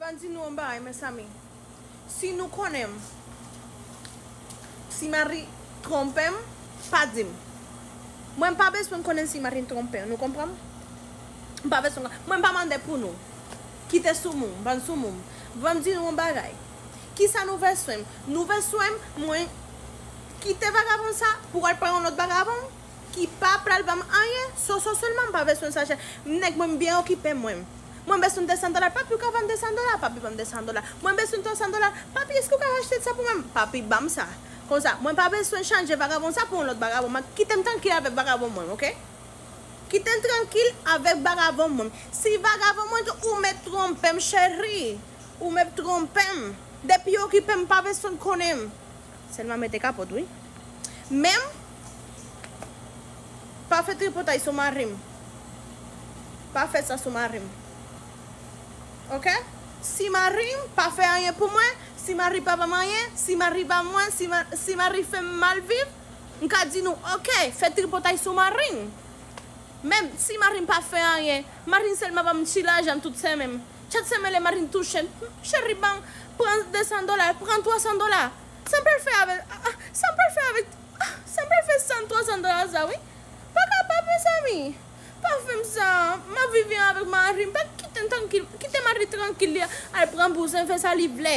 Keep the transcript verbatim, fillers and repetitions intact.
Ban m di nou yon bagay, mezanmi. Si nou konnen m, si mari twonpe m, pa di m. Mwen m pa bezwen konnen si mari m twonpe m, nou konprann? M pa bezwen, mwen m pa mande pou nou. Kite sou moun, ban sou moun. Ban m di nou yon bagay. Kisa nou vle swen m? Nou vle swen m, mwen kite vagabon sa pou al pran yon lòt vagabon ki pa pral ban m anyen, soso sèlman, m pa bezwen sa chè. Nèg mwen m byen okipe mwen. Mwen bezwen de san dola, papi ou ka ban m de san dola, papi ban m de san dola. Mwen bezwen twa san dola, papi èske ou ka achte sa pou mwen? Papi ban m sa. Konsa, mwen pa bezwen chanje vagabon sa pou yon lòt vagabon. Mwen kite m trankil avèk vagabon mwen, oke? Kite m trankil avèk vagabon mwen. Si vagabon mwen ou mèt twonpe m cheri, ou mèt twonpe m. Depi yo okipe m, pa bezwen konnen m. Sèlman mete kapòt wi. Men m pa fè tripotay sou mari m. Pa fè sa sou mari m. Oke? Si mari m pa fè anyen pou mwen, si mari pa ban m anyen, si mari ba mwen, si, ma, si mari fè m mal viv, m ka di nou, oke, fè tripotay sou mari m. Menm si mari m pa fè anyen, mari m sèlman ban m ti lajan tout semèn. Chak semèn lè mari m touche m, cheri ban, pran de san dola, pran twa san dola. Sa m pral fè avèk, ah, ah, sa m pral fè avèk, ah, sa m pral fè san, twa san dola sa wi. Pa kapab mezanmi. Pa fè m sa, m ap viv byen avèk mari m, pa kite m trankil, kite mari trankil li al pran bouzen fè sa li vle.